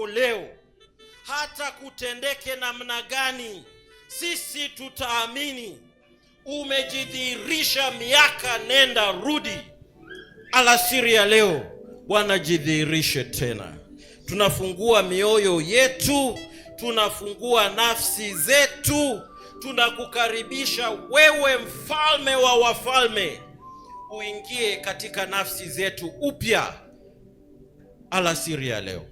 Leo hata kutendeke namna gani, sisi tutaamini. Umejidhihirisha miaka nenda rudi. Alasiri ya leo, Bwana, jidhihirishe tena. Tunafungua mioyo yetu, tunafungua nafsi zetu, tunakukaribisha wewe, mfalme wa wafalme, uingie katika nafsi zetu upya alasiri ya leo.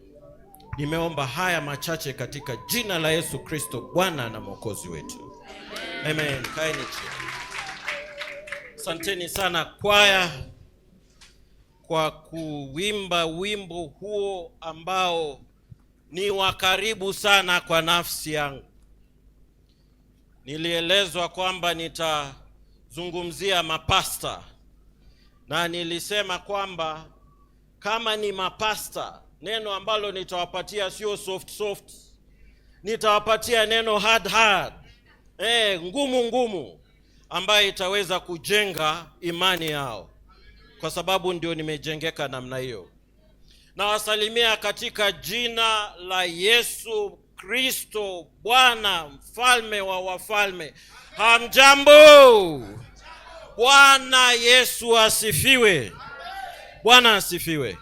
Nimeomba haya machache katika jina la Yesu Kristo, Bwana na Mwokozi wetu. Amen. Kaeni chini. Asanteni sana kwaya kwa kuimba wimbo huo ambao ni wa karibu sana kwa nafsi yangu. Nilielezwa kwamba nitazungumzia mapasta na nilisema kwamba kama ni mapasta, neno ambalo nitawapatia sio soft soft, nitawapatia neno hard hard, ngumu ngumu, ambayo itaweza kujenga imani yao, kwa sababu ndio nimejengeka namna hiyo. Nawasalimia katika jina la Yesu Kristo, Bwana mfalme wa wafalme. Hamjambo? Bwana Yesu asifiwe. Bwana asifiwe.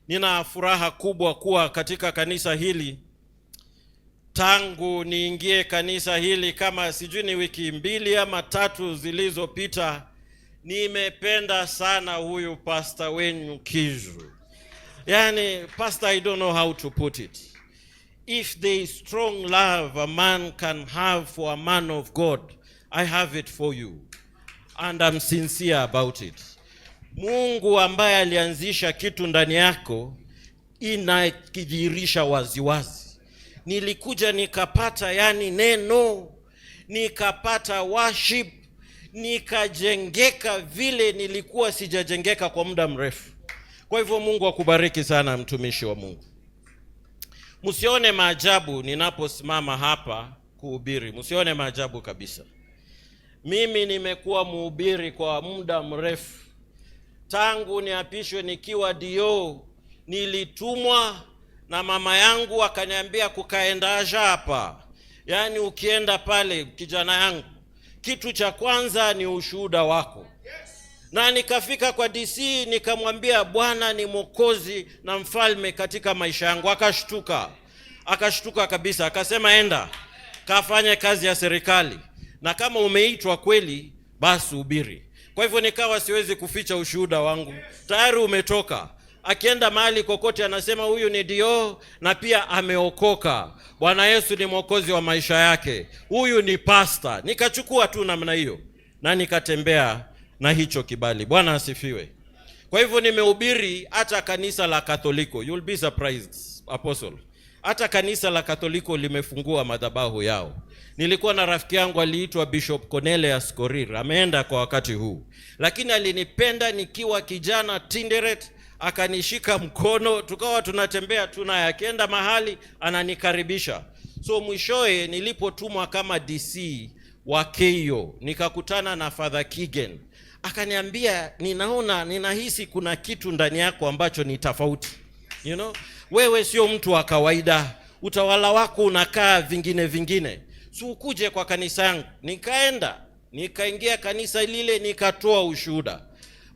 Nina furaha kubwa kuwa katika kanisa hili. Tangu niingie kanisa hili kama sijui ni wiki 2 ama 3 zilizopita, nimependa sana huyu pastor wenu Kizu. Yani, pastor, I don't know how to put it. If there is strong love a man can have for a man of God, I have it for you. And I'm sincere about it. Mungu ambaye alianzisha kitu ndani yako inakidhihirisha waziwazi. Nilikuja nikapata yani neno, nikapata worship, nikajengeka vile nilikuwa sijajengeka kwa muda mrefu. Kwa hivyo Mungu akubariki sana, mtumishi wa Mungu. Msione maajabu ninaposimama hapa kuhubiri, msione maajabu kabisa. Mimi nimekuwa mhubiri kwa muda mrefu. Tangu niapishwe nikiwa DO, nilitumwa na mama yangu akaniambia kukaendaja hapa. Yaani ukienda pale kijana yangu, kitu cha kwanza ni ushuhuda wako. Na nikafika kwa DC nikamwambia Bwana ni Mwokozi na mfalme katika maisha yangu. Akashtuka. Akashtuka kabisa, akasema enda kafanye kazi ya serikali, na kama umeitwa kweli basi hubiri. Kwa hivyo nikawa siwezi kuficha ushuhuda wangu, tayari umetoka. Akienda mahali kokote anasema huyu ni DO na pia ameokoka, Bwana Yesu ni mwokozi wa maisha yake, huyu ni pastor. Nikachukua tu namna hiyo na nikatembea na hicho kibali. Bwana asifiwe. Kwa hivyo nimehubiri hata kanisa la Katoliko. You'll be surprised, Apostle. Hata kanisa la Katoliko limefungua madhabahu yao. Nilikuwa na rafiki yangu aliitwa Bishop Cornelius Korir, ameenda kwa wakati huu, lakini alinipenda nikiwa kijana Tinderet, akanishika mkono, tukawa tunatembea tu naye, akienda mahali ananikaribisha. So mwishowe nilipotumwa kama DC wa Keio, nikakutana na Father Kigen, akaniambia ninaona, ninahisi kuna kitu ndani yako ambacho ni tofauti. Wewe sio mtu wa kawaida, utawala wako unakaa vingine vingine, si ukuje kwa kanisa yangu. Nikaenda, nikaingia kanisa lile, nikatoa ushuhuda.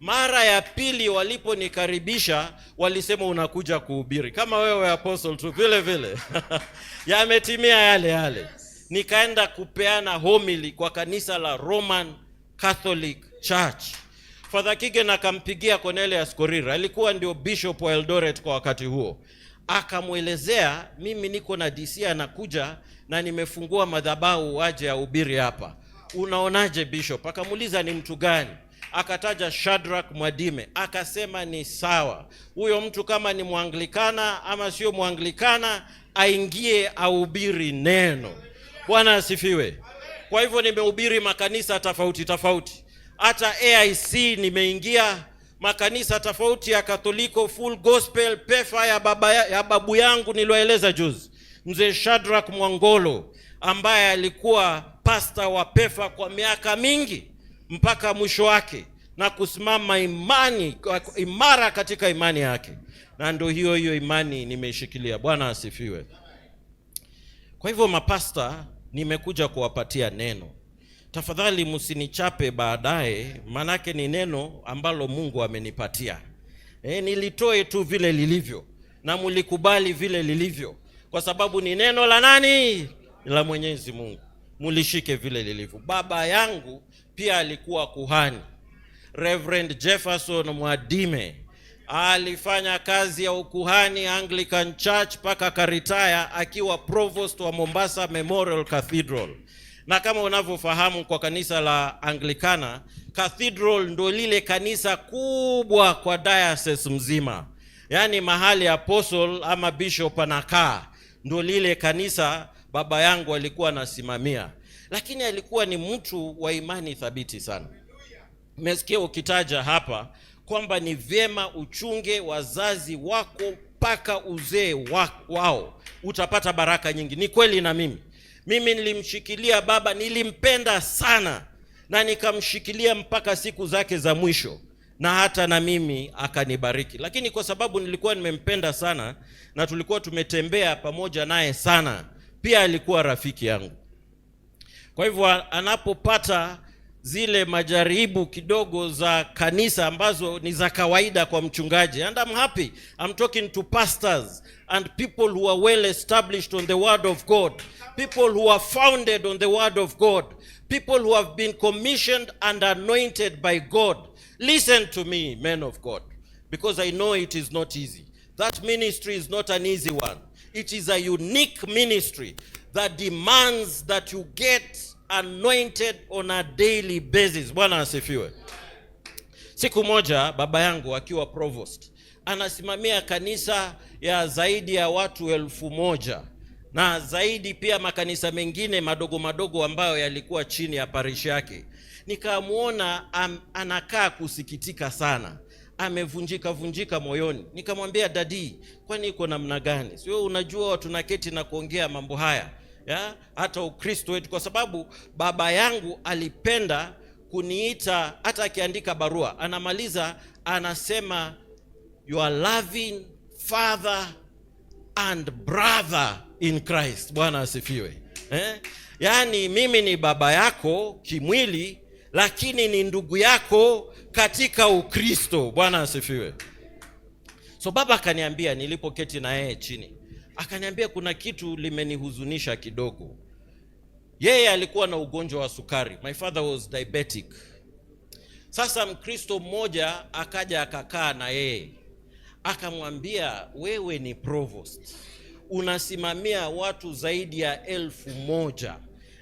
Mara ya pili waliponikaribisha walisema unakuja kuhubiri kama wewe apostle tu vile vile. Yametimia yale yale. Nikaenda kupeana homily kwa kanisa la Roman Catholic Church. Father Kigen akampigia Cornelius Korir, alikuwa ndio bishop wa Eldoret kwa wakati huo. Akamwelezea mimi niko na DC anakuja na nimefungua madhabahu aje ahubiri hapa. Unaonaje bishop? Akamuuliza ni mtu gani? Akataja Shadrach Mwadime, akasema ni sawa. Huyo mtu kama ni Mwanglikana ama sio Mwanglikana aingie ahubiri neno. Bwana asifiwe. Kwa hivyo nimehubiri makanisa tofauti tofauti. Hata AIC nimeingia makanisa tofauti ya Katoliko, Full Gospel, Pefa ya baba ya babu yangu niliwaeleza juzi, Mzee Shadrach Mwangolo ambaye alikuwa pastor wa Pefa kwa miaka mingi mpaka mwisho wake na kusimama imara katika imani yake. Na ndo hiyo hiyo imani nimeishikilia. Bwana asifiwe. Kwa hivyo mapasta, nimekuja kuwapatia neno. Tafadhali msinichape baadaye, manake ni neno ambalo Mungu amenipatia. Nilitoe tu vile lilivyo na mulikubali vile lilivyo, kwa sababu ni neno la nani? La Mwenyezi Mungu. Mulishike vile lilivyo. Baba yangu pia alikuwa kuhani. Reverend Jefferson Mwadime alifanya kazi ya ukuhani Anglican Church mpaka akaretire akiwa provost wa Mombasa Memorial Cathedral. Na kama unavyofahamu, kwa kanisa la Anglikana, cathedral ndo lile kanisa kubwa kwa diocese mzima, yaani mahali apostle ama bishop anakaa ndo lile kanisa baba yangu alikuwa anasimamia, lakini alikuwa ni mtu wa imani thabiti sana. Nimesikia ukitaja hapa kwamba ni vyema uchunge wazazi wako mpaka uzee wao, utapata baraka nyingi. Ni kweli, na mimi nilimshikilia baba, nilimpenda sana na nikamshikilia mpaka siku zake za mwisho, na hata na mimi akanibariki. Lakini kwa sababu nilikuwa nimempenda sana na tulikuwa tumetembea pamoja naye sana, pia alikuwa rafiki yangu. Kwa hivyo anapopata zile majaribu kidogo za kanisa ambazo ni za kawaida kwa mchungaji, and I'm happy I'm talking to pastors and people who are well established on the word of God, people who are founded on the word of God, people who have been commissioned and anointed by God. Listen to me, men of God, because I know it is not easy. That ministry is not an easy one. It is a unique ministry that demands that you get anointed on a daily basis. Bwana asifiwe. Siku moja baba yangu akiwa provost anasimamia kanisa ya zaidi ya watu 1,000 na zaidi, pia makanisa mengine madogo madogo ambayo yalikuwa chini ya parish yake. Nikamwona anakaa kusikitika sana, amevunjika vunjika moyoni. Nikamwambia, "Daddy, kwani iko namna gani? Sio unajua tunaketi na kuongea mambo haya ya hata Ukristo wetu," kwa sababu baba yangu alipenda kuniita, hata akiandika barua anamaliza anasema, "Your loving father and brother in Christ." Bwana asifiwe. Eh? Yaani mimi ni baba yako kimwili, lakini ni ndugu yako katika Ukristo. Bwana asifiwe. So baba akaniambia, nilipoketi na yeye chini, akaniambia kuna kitu limenihuzunisha kidogo. Yeye alikuwa na ugonjwa wa sukari. My father was diabetic. Sasa Mkristo mmoja akaja akakaa na yeye akamwambia, "Wewe ni provost, unasimamia watu zaidi ya 1,000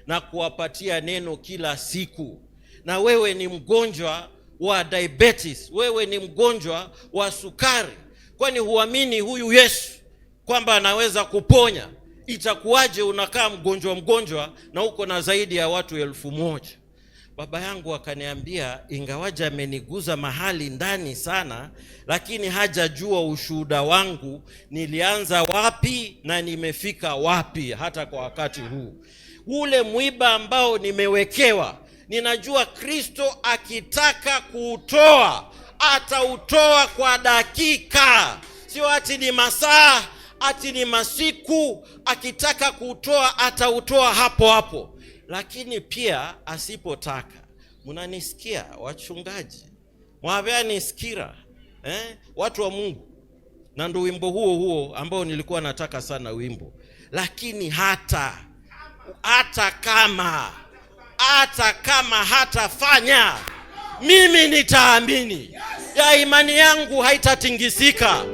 na kuwapatia neno kila siku, na wewe ni mgonjwa wa diabetes, wewe ni mgonjwa wa sukari, kwani huamini huyu Yesu kwamba anaweza kuponya? Itakuwaje unakaa mgonjwa mgonjwa na uko na zaidi ya watu 1,000?" Baba yangu akaniambia, ingawaje ameniguza mahali ndani sana, lakini hajajua ushuhuda wangu, nilianza wapi na nimefika wapi hata kwa wakati huu. Ule mwiba ambao nimewekewa, ninajua Kristo akitaka kuutoa atautoa kwa dakika, sio ati ni masaa, ati ni masiku. Akitaka kuutoa atautoa hapo hapo, lakini pia asipotaka, mnanisikia wachungaji, mwavyanisikia, eh? Watu wa Mungu, na ndo wimbo huo huo ambao nilikuwa nataka sana wimbo, lakini hata kama hatafanya, mimi nitaamini, ya imani yangu haitatingisika.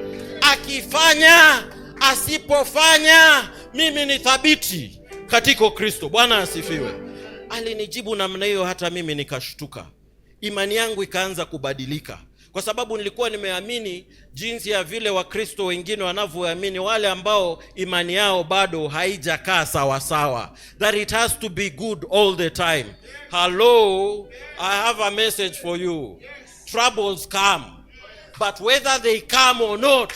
Akifanya, asipofanya, mimi ni thabiti katika Kristo. Bwana asifiwe. Alinijibu namna hiyo, hata mimi nikashtuka, imani yangu ikaanza kubadilika, kwa sababu nilikuwa nimeamini jinsi ya vile Wakristo wengine wanavyoamini, wale ambao imani yao bado haijakaa sawasawa, that it has to be good all the time. Hello, I have a message for you. Troubles come, but whether they come or not,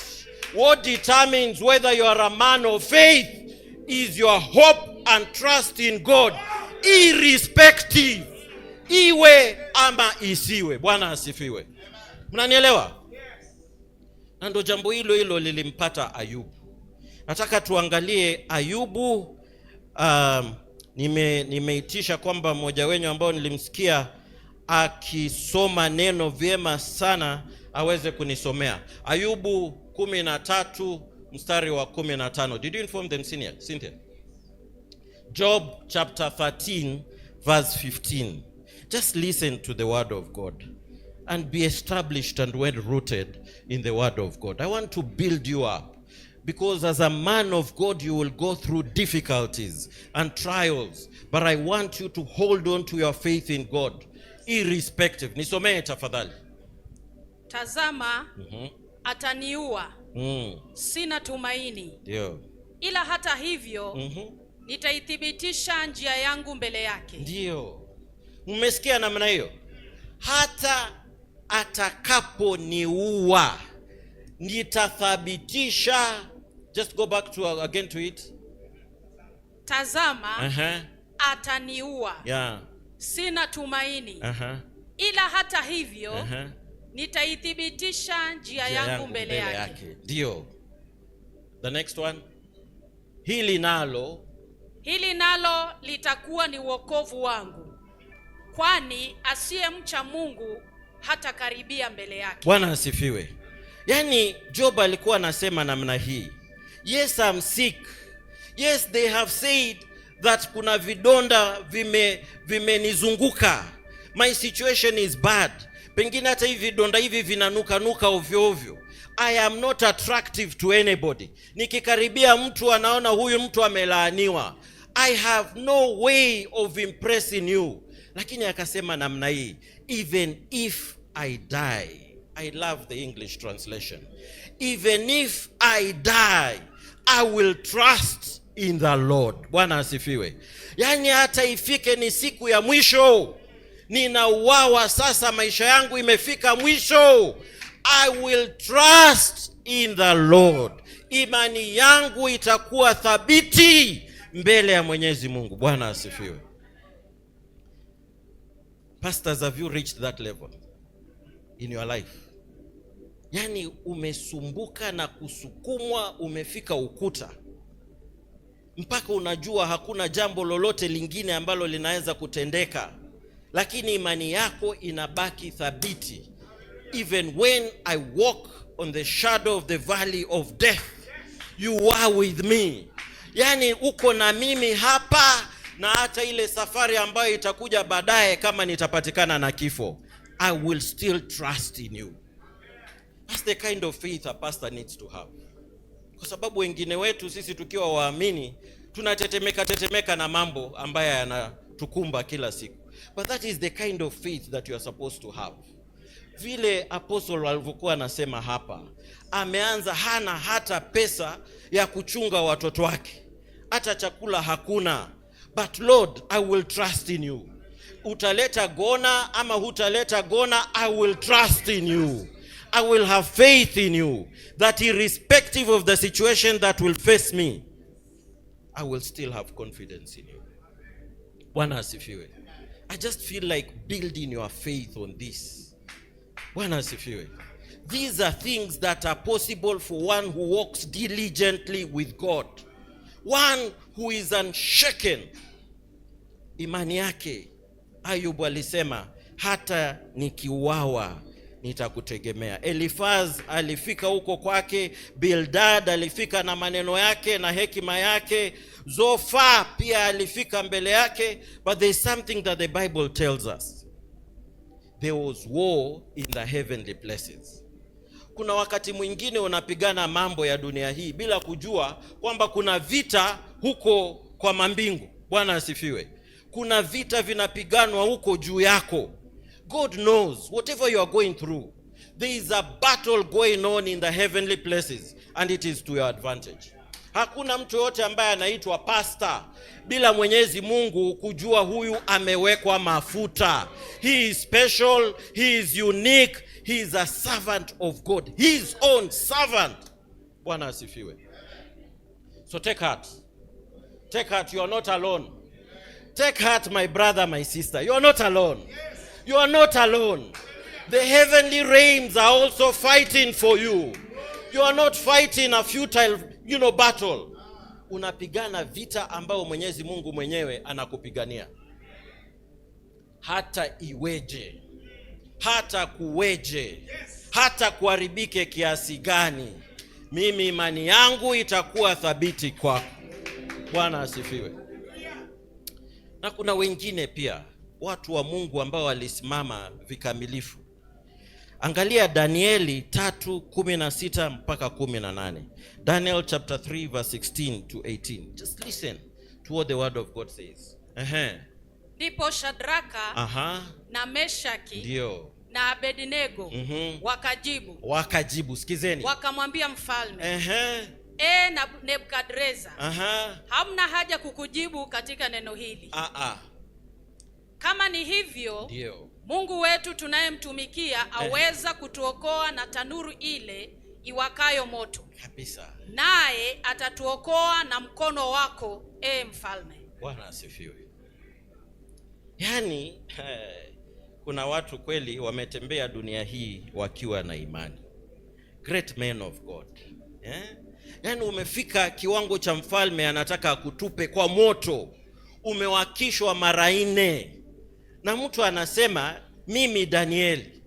what determines whether you are a man of faith is your hope and trust in God, irrespective iwe ama isiwe. Bwana asifiwe. Mnanielewa? Na ndo jambo hilo hilo lilimpata Ayubu. Nataka tuangalie Ayubu. Nimeitisha kwamba mmoja wenyu ambao nilimsikia akisoma neno vyema sana aweze kunisomea Ayubu 13 mstari wa 15. Did you inform them, senior Cynthia? Job chapter 13 verse 15. Just listen to the word of God and be established and well rooted in the word of God. I want to build you up because as a man of God you will go through difficulties and trials, but I want you to hold on to your faith in God irrespective. Nisomee tafadhali. Tazama, ataniua, sina tumaini, ila hata hivyo nitaithibitisha njia yangu mbele yake. Ndiyo, mmesikia namna hiyo? Hata atakaponiua nitathabitisha. Just go back to again to it. Tazama, ataniua, sina tumaini, ila hata hivyo nitaithibitisha njia Njia yangu mbele yake. Ndiyo. The next one. Hili nalo Hili nalo litakuwa ni wokovu wangu, kwani asiyemcha Mungu hatakaribia mbele yake. Bwana asifiwe. Yaani Job alikuwa anasema namna hii: "Yes, I'm sick. Yes, they have said that kuna vidonda vimenizunguka. My situation is bad. Pengine hata hivi vidonda hivi vinanuka nuka ovyo ovyo. I am not attractive to anybody. Nikikaribia mtu anaona huyu mtu amelaaniwa. I have no way of impressing you." Lakini akasema namna hii, "Even if I die." I love the English translation. "Even if I die, I will trust in the Lord." Bwana asifiwe. Yaani hata ifike ni siku ya mwisho, ninauawa sasa, maisha yangu imefika mwisho, I will trust in the Lord. Imani yangu itakuwa thabiti mbele ya Mwenyezi Mungu. Bwana asifiwe. Pastors, have you reached that level in your life? Yaani umesumbuka na kusukumwa, umefika ukuta mpaka unajua hakuna jambo lolote lingine ambalo linaweza kutendeka, lakini imani yako inabaki thabiti. "Even when I walk on the shadow of the valley of death, you are with me." Yaani uko na mimi hapa na hata ile safari ambayo itakuja baadaye, kama nitapatikana na kifo, I will still trust in you. That's the kind of faith a pastor needs to have, kwa sababu wengine wetu sisi tukiwa waamini tunatetemeka tetemeka na mambo ambayo yanatukumba kila siku, but that is the kind of faith that you are supposed to have. Vile apostle alivyokuwa anasema hapa, ameanza hana hata pesa ya kuchunga watoto wake, hata chakula hakuna, but "Lord, I will trust in you. Utaleta gona ama hutaleta gona, I will trust in you. I will have faith in you that irrespective of the situation that will face me, I will still have confidence in you." Bwana asifiwe. I just feel like building your faith on this. Bwana asifiwe. These are things that are possible for one who walks diligently with God, one who is unshaken. Imani yake, Ayubu alisema, "Hata nikiuawa nitakutegemea." Elifaz alifika huko kwake, Bildad alifika na maneno yake na hekima yake, Zofa pia alifika mbele yake, but there is something that the Bible tells us. There was war in the heavenly places. Kuna wakati mwingine unapigana mambo ya dunia hii bila kujua kwamba kuna vita huko kwa mambingu. Bwana asifiwe. Kuna vita vinapiganwa huko juu yako. God knows whatever you are going through. There is a battle going on in the heavenly places and it is to your advantage. Hakuna mtu yoyote ambaye anaitwa pastor bila Mwenyezi Mungu kujua huyu amewekwa mafuta. He is special, he is unique, he is a servant of God. His own servant. Bwana asifiwe. So take heart. Take heart, you are not alone. Take heart, my brother, my sister. You are not alone. You are not alone. The heavenly realms are also fighting for you. You are not fighting a futile battle. Unapigana vita ambayo Mwenyezi Mungu mwenyewe anakupigania. Hata iweje, hata kuweje, hata kuharibike kiasi gani, mimi imani yangu itakuwa thabiti kwako. Bwana asifiwe. Na kuna wengine pia watu wa Mungu ambao walisimama vikamilifu. Angalia Danieli 3:16 mpaka 18. Daniel chapter 3 verse 16 to 18. Just listen to what the word of God says. Ndipo Shadraka na Meshaki na Abednego wakajibu, Wakajibu, sikizeni. Wakamwambia mfalme, "E Nebukadreza, hamna haja kukujibu katika neno hili. Kama ni hivyo, Mungu wetu tunayemtumikia aweza kutuokoa na tanuru ile iwakayo moto, naye atatuokoa na mkono wako, e mfalme." Bwana asifiwe. Yaani kuna watu kweli wametembea dunia hii wakiwa na imani. Great men of God. Eh? Yaani umefika kiwango cha mfalme anataka akutupe kwa moto. Umewakishwa mara 4. Na mtu anasema mimi Danieli,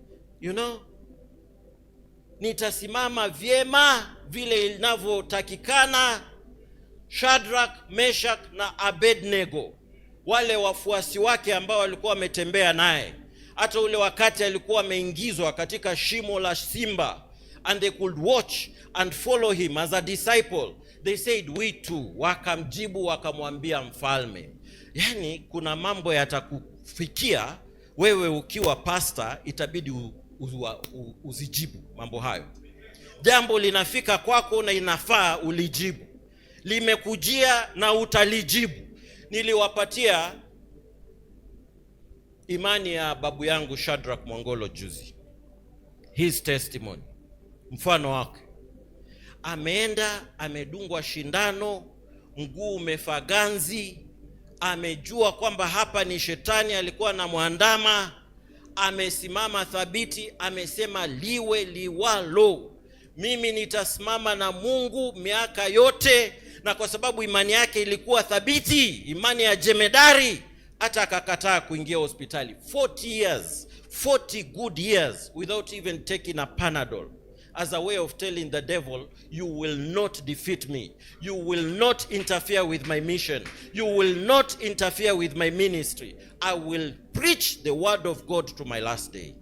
nitasimama vyema vile inavyotakikana. Shadrach, Meshach na Abednego, wale wafuasi wake ambao walikuwa wametembea naye, hata ule wakati alikuwa ameingizwa katika shimo la simba, and they could watch and follow him as a disciple. They said, "We too." Wakamjibu wakamwambia mfalme. Yaani kuna mambo yatakufikia wewe ukiwa pastor, itabidi uzijibu mambo hayo. Jambo linafika kwako na inafaa ulijibu. Limekujia na utalijibu. Niliwapatia imani ya babu yangu Shadrach Mwangolo juzi. His testimony. Mfano wake. Ameenda, amedungwa shindano, mguu umefaganzi, amejua kwamba hapa ni shetani alikuwa anamwandama, amesimama thabiti, amesema liwe liwalo, mimi nitasimama na Mungu miaka yote. Na kwa sababu imani yake ilikuwa thabiti, imani ya jemedari, hata akakataa kuingia hospitali. 40 years, 40 good years without even taking a Panadol, as a way of telling the devil, you will not defeat me. You will not interfere with my mission. You will not interfere with my ministry. I will preach the word of God to my last day.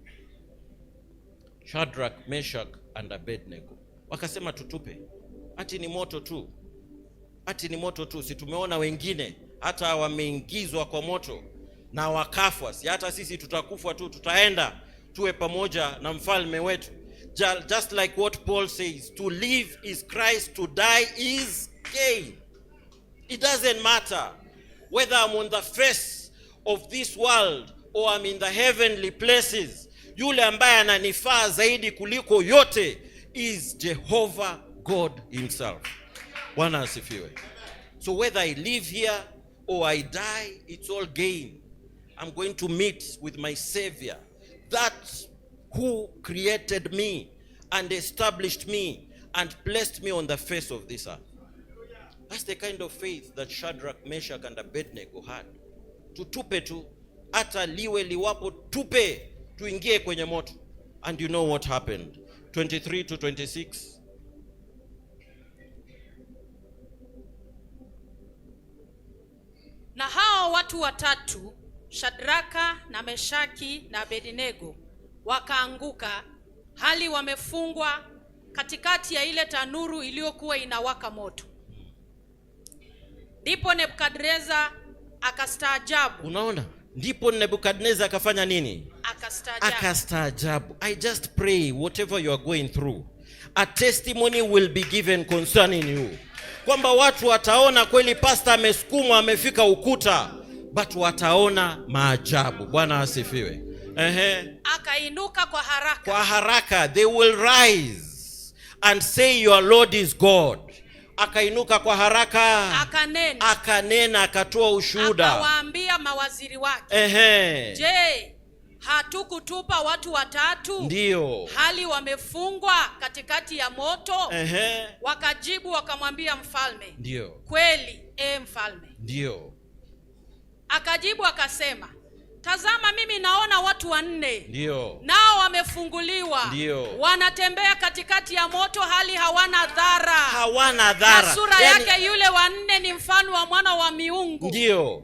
Shadrach, Meshach and Abednego wakasema tutupe, ati ni moto tu, ati ni moto tu. Si tumeona wengine hata wameingizwa kwa moto na wakafwa, si hata sisi tutakufa tu, tutaenda tuwe pamoja na mfalme wetu. Just like what Paul says, to live is Christ, to die is gain. It doesn't matter whether I'm on the face of this world or I'm in the heavenly places. Yule ambaye ananifaa zaidi kuliko yote is Jehovah God himself. Bwana asifiwe. So whether I live here or I die, it's all gain. I'm going to meet with my Savior, that who created me and established me and placed me on the face of this earth. That's the kind of faith that Shadrach, Meshach and Abednego had. Tutupe tu, hata liwe liwapo, tupe, tuingie kwenye moto. And you know what happened? 23 to 26. Na hao watu watatu, Shadraka na Meshaki na Abednego, wakaanguka hali wamefungwa katikati ya ile tanuru iliyokuwa inawaka moto. Ndipo Nebukadreza akastaajabu. Unaona? Ndipo Nebukadneza akafanya nini? Akastaajabu. Akastaajabu. I just pray whatever you are going through, a testimony will be given concerning you. Kwamba watu wataona kweli pastor amesukumwa, amefika ukuta, but wataona maajabu. Bwana asifiwe. Akainuka kwa haraka. Kwa haraka, they will rise and say your Lord is God. Akainuka kwa haraka. Akanena. Akanena, akatoa ushuhuda. Akawaambia mawaziri wake, Je, Hatukutupa watu watatu, Ndiyo. Hali wamefungwa katikati ya moto? Ehe. Wakajibu wakamwambia mfalme, Ndiyo. Kweli, e mfalme. Ndiyo. Akajibu akasema, tazama, mimi naona watu wanne, Ndiyo. Nao wamefunguliwa, Ndiyo. Wanatembea katikati ya moto, hali hawana dhara, Hawana na dhara. sura Yani, yake yule wa nne ni mfano wa mwana wa miungu. Ndiyo,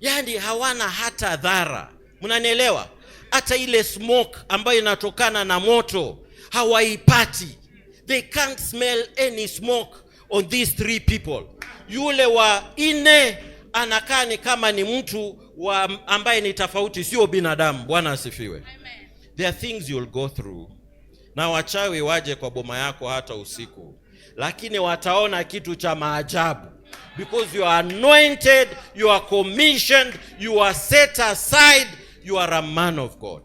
yaani hawana hata dhara. Mnanielewa? Hata ile smoke ambayo inatokana na moto hawaipati. They can't smell any smoke on these three people. Yule wa nne anakaa ni kama ni mtu wa ambaye ni tofauti, sio binadamu. Bwana asifiwe. Amen. There are things you'll go through, na wachawi waje kwa boma yako hata usiku, lakini wataona kitu cha maajabu, because you are anointed, you are commissioned, you are set aside, you are a man of God.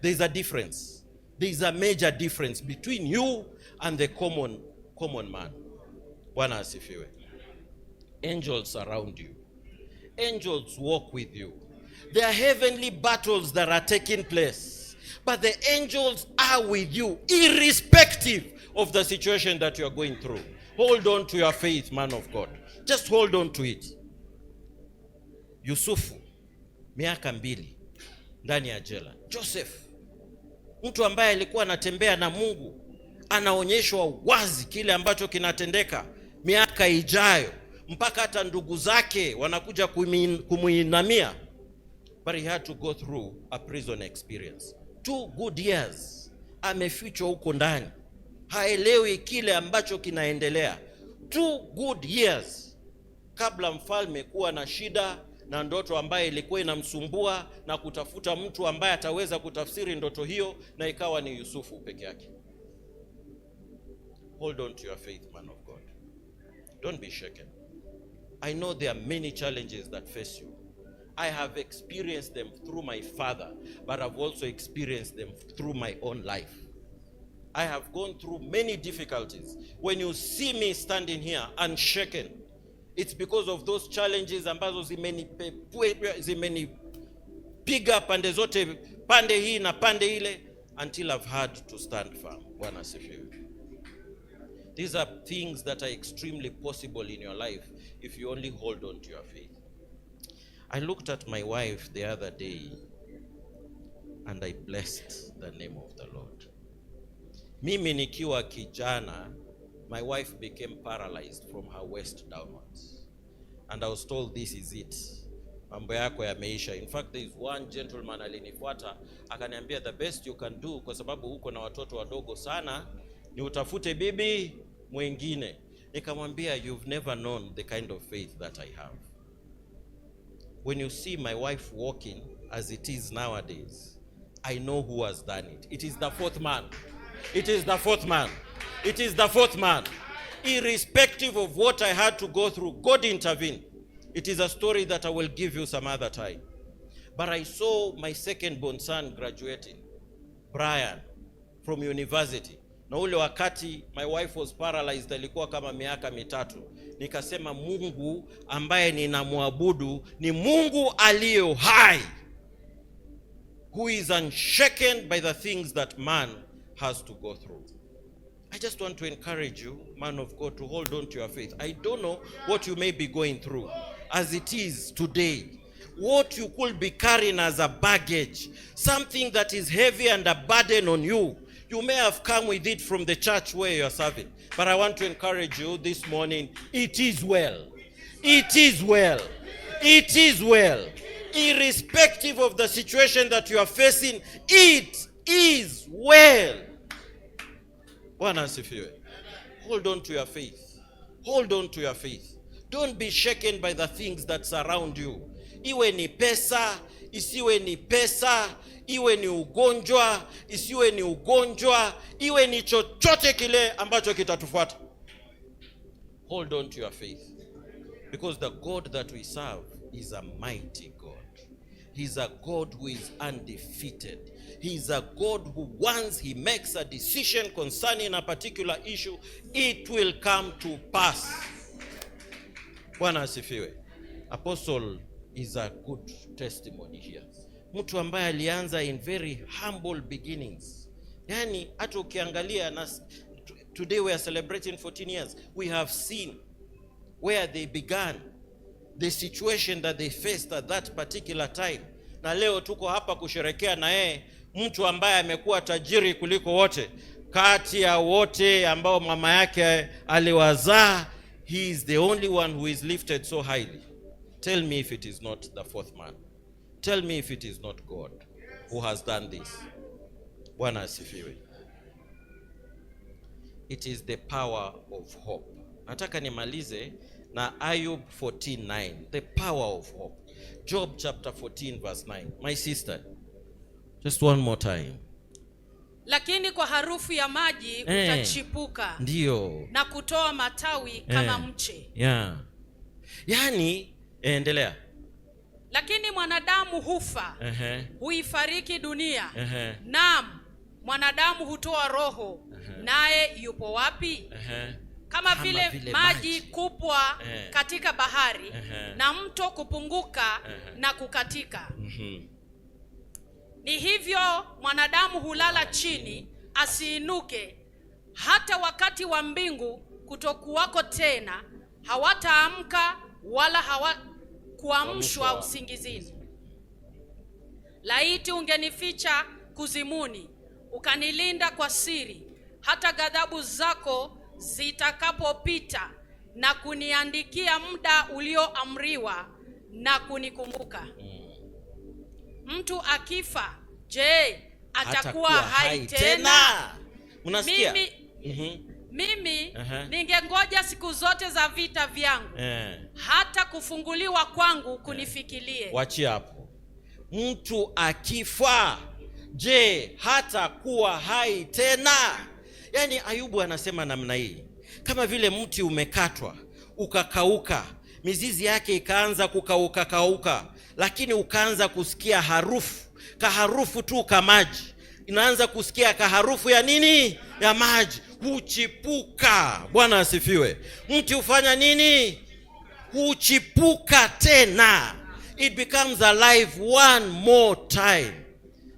There is a difference. There is a major difference between you and the common man. Bwana asifiwe. Angels surround you. Angels walk with you. There are heavenly battles that are taking place, but the angels are with you irrespective of the situation that you are going through. Hold on to your faith, man of God. Just hold on to it. Yusufu, miaka 2 ndani ya jela. Joseph, mtu ambaye alikuwa anatembea na Mungu, anaonyeshwa wazi kile ambacho kinatendeka miaka ijayo, mpaka hata ndugu zake wanakuja kumuinamia. But he had to go through a prison experience. 2 good years amefichwa huko ndani, haelewi kile ambacho kinaendelea. 2 good years kabla mfalme kuwa na shida na ndoto ambaye ilikuwa inamsumbua na kutafuta mtu ambaye ataweza kutafsiri ndoto hiyo, na ikawa ni Yusufu peke yake. Hold on to your faith, man of God. Don't be shaken. I know there are many challenges that face you. I have experienced them through my father, but I've also experienced them through my own life. I have gone through many difficulties. When you see me standing here unshaken, it's because of those challenges ambazo zimenipiga pande zote, pande hii na pande ile, until I've had to stand firm. Bwana asifiwe. These are things that are extremely possible in your life if you only hold on to your faith. I looked at my wife the other day and I blessed the name of the Lord. Mimi nikiwa kijana, my wife became paralyzed from her waist downwards. And I was told, "This is it. Mambo yako yameisha." In fact, there is one gentleman alinifuata akaniambia, "The best you can do, kwa sababu uko na watoto wadogo sana, ni utafute bibi mwingine." Nikamwambia, "You've never known the kind of faith that I have." When you see my wife walking as it is nowadays, I know who has done it. It is the fourth man. It is the fourth man. It is the fourth man. Irrespective of what I had to go through, God intervened. It is a story that I will give you some other time. But I saw my second born son graduating, Brian, from university. Na ule wakati my wife was paralyzed, alikuwa kama miaka 3. Nikasema, Mungu ambaye ninamwabudu ni Mungu aliye hai, who is unshaken by the things that man has to go through. I just want to encourage you, man of God, to hold on to your faith. I don't know what you may be going through as it is today, what you could be carrying as a baggage, something that is heavy and a burden on you. You may have come with it from the church where you are serving. But I want to encourage you this morning, it is well. It is well. It is well. Irrespective of the situation that you are facing, it is well. Bwana asifiwe. Hold on to your faith. Hold on to your faith. Don't be shaken by the things that surround you. Iwe ni pesa, isiwe ni pesa, iwe ni ugonjwa, isiwe ni ugonjwa, iwe ni chochote kile ambacho kitatufuata. Hold on to your faith. Because the God that we serve is a mighty God. He's a God who is undefeated. He's a God who, once he makes a decision concerning a particular issue, it will come to pass. Bwana asifiwe. Apostle is a good testimony here. Mtu ambaye alianza in very humble beginnings. Yani hata ukiangalia na today we are celebrating 14 years. We have seen where they began, the situation that they faced at that particular time. Na leo tuko hapa kusherekea na yeye, mtu ambaye amekuwa tajiri kuliko wote kati ya wote ambao mama yake aliwazaa. He is the only one who is lifted so highly. Tell me if it is not the fourth man. Tell me if it is not God who has done this. Bwana asifiwe. It is the power of hope. Nataka nimalize na Ayub 14:9, the power of hope. Job chapter 14 verse 9. My sister, just one more time. Lakini kwa harufu ya maji utachipuka Ndiyo. Na kutoa matawi kama mche. Yeah. Yaani, endelea. Lakini mwanadamu hufa, huifariki dunia. Naam, mwanadamu hutoa roho, naye yupo wapi? Kama Kama vile vile maji maji. kupwa katika bahari na mto kupunguka na kukatika, ni hivyo mwanadamu hulala chini asiinuke, hata wakati wa mbingu kutokuwako tena, hawataamka wala hawa kuamshwa Kuamshwa. Usingizini. Laiti ungenificha kuzimuni, ukanilinda kwa siri, hata ghadhabu zako zitakapopita, na kuniandikia muda ulioamriwa na kunikumbuka. Mtu akifa, je, atakuwa hai tena? Unasikia? Mimi ningengoja siku zote za vita vyangu, hata kufunguliwa kwangu kunifikilie. Wachia hapo. Mtu akifa, je, hatakuwa hai tena? Yaani Ayubu anasema namna hii, kama vile mti umekatwa ukakauka, mizizi yake ikaanza kukauka kauka, lakini ukaanza kusikia harufu, kaharufu tu kamaji, inaanza kusikia kaharufu ya nini? Ya maji, huchipuka. Bwana asifiwe. Mti hufanya nini? Huchipuka tena. It becomes alive one more time.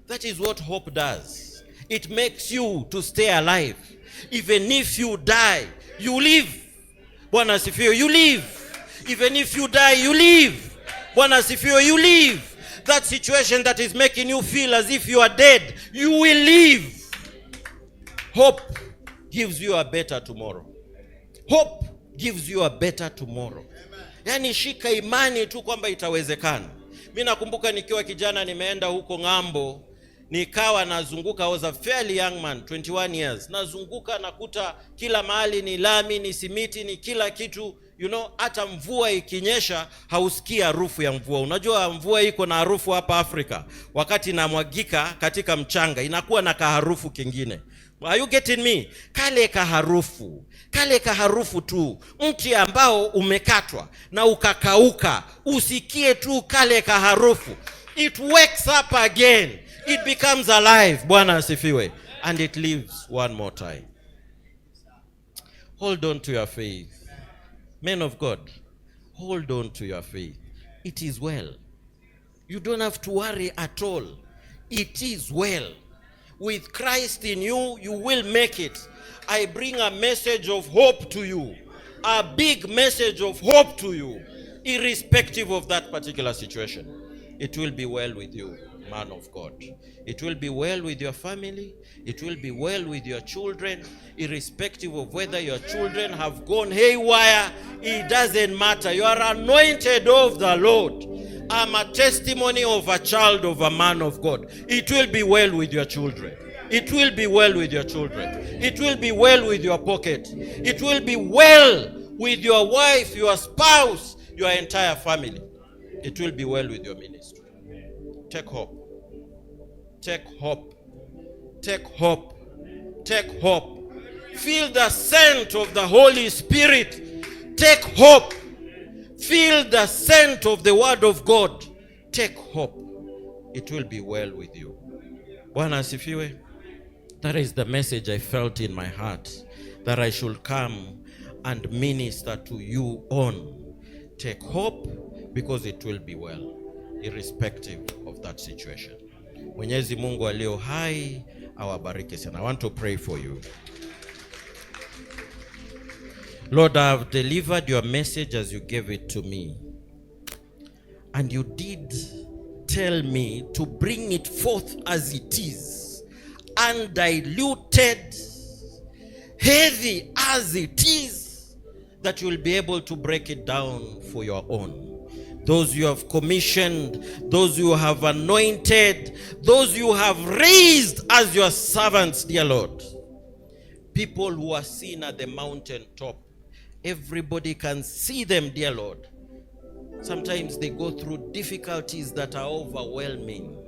That is what hope does. It makes you to stay alive. Even if you die, you live. Bwana asifiwe, you live. Even if you die, you live. Bwana asifiwe, you live. That situation that is making you feel as if you are dead, you will live. Hope gives you a better tomorrow. Hope gives you a better tomorrow. Yaani shika imani tu kwamba itawezekana. Mi nakumbuka nikiwa kijana nimeenda huko ng'ambo, nikawa nazunguka. I was a fairly young man, 21 years. Nazunguka, nakuta kila mahali ni lami, ni simiti, ni kila kitu. Hata mvua ikinyesha hausikii harufu ya mvua. Unajua mvua iko na harufu hapa Afrika, wakati inamwagika katika mchanga inakuwa na kaharufu kingine. Are you getting me? Kale kaharufu, kale kaharufu tu, mti ambao umekatwa na ukakauka, usikie tu kale kaharufu. It wakes up again, it becomes alive. Bwana asifiwe. And it lives one more time. Hold on to your faith. Men of God, hold on to your faith. It is well. You don't have to worry at all. It is well. With Christ in you, you will make it. I bring a message of hope to you, a big message of hope to you, irrespective of that particular situation. It will be well with you, man of God. It will be well with your family. It will be well with your children, irrespective of whether your children have gone haywire. It doesn't matter. You are anointed of the Lord. I'm a testimony of a child of a man of God. It will be well with your children. It will be well with your children. It will be well with your pocket. It will be well with your wife, your spouse, your entire family. It will be well with your ministry. Take hope. Take hope. Take hope. Take hope. Feel the scent of the Holy Spirit. Take hope. Feel the scent of the Word of God. Take hope. It will be well with you. Bwana asifiwe. That is the message I felt in my heart that I should come and minister to you on. Take hope, because it will be well. irrespective of that situation. Mwenyezi Mungu aliyo hai awabariki sana. I want to pray for you. Lord, I have delivered your message as you gave it to me. And you did tell me to bring it forth as it is, undiluted, heavy as it is, that you will be able to break it down for your own. Those you have commissioned, those you have anointed, those you have raised as your servants, dear Lord. People who are seen at the mountain top. Everybody can see them, dear Lord. Sometimes they go through difficulties that are overwhelming.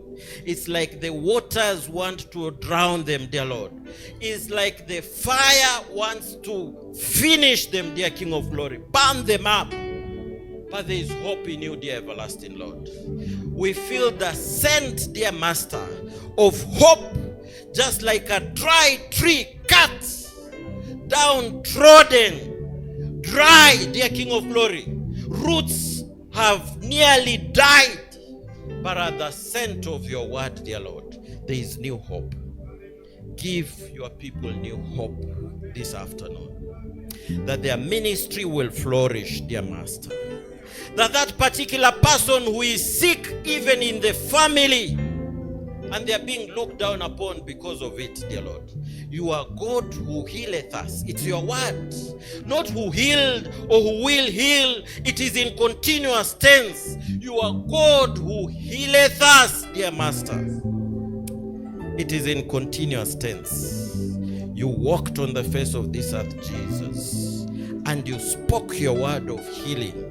It's like the waters want to drown them, dear Lord. It's like the fire wants to finish them, dear King of Glory. Burn them up. But there is hope in you, dear everlasting Lord. We feel the scent, dear Master, of hope, just like a dry tree cut, downtrodden, dry, dear King of Glory. Roots have nearly died, but at the scent of your word, dear Lord, there is new hope. Give your people new hope this afternoon, that their ministry will flourish, dear Master. That that particular person who is sick, even in the family, and they are being looked down upon because of it, dear Lord. You are God who healeth us. It's your word. Not who healed or who will heal. It is in continuous tense. You are God who healeth us, dear Master. It is in continuous tense. You walked on the face of this earth, Jesus, and you spoke your word of healing.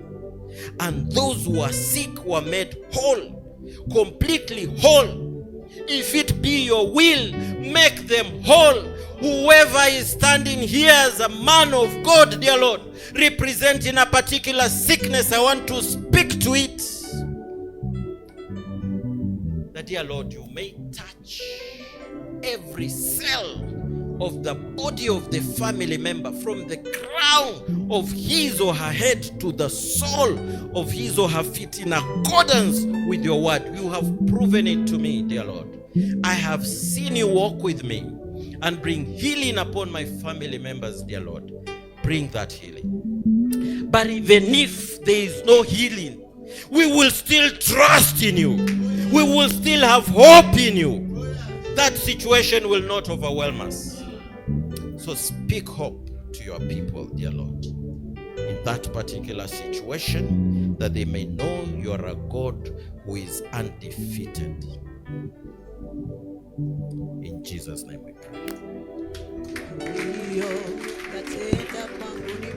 And those who are sick were made whole, completely whole. If it be your will, make them whole. Whoever is standing here as a man of God, dear Lord, representing a particular sickness, I want to speak to it. That, dear Lord, you may touch every cell of the body of the family member, from the crown of his or her head to the sole of his or her feet, in accordance with your word. You have proven it to me, dear Lord. I have seen you walk with me and bring healing upon my family members, dear Lord. Bring that healing. But even if there is no healing, we will still trust in you. We will still have hope in you. That situation will not overwhelm us. So speak hope to your people, dear Lord, in that particular situation, that they may know you are a God who is undefeated. In Jesus' name we pray. Uliyoyatenda kwangu ni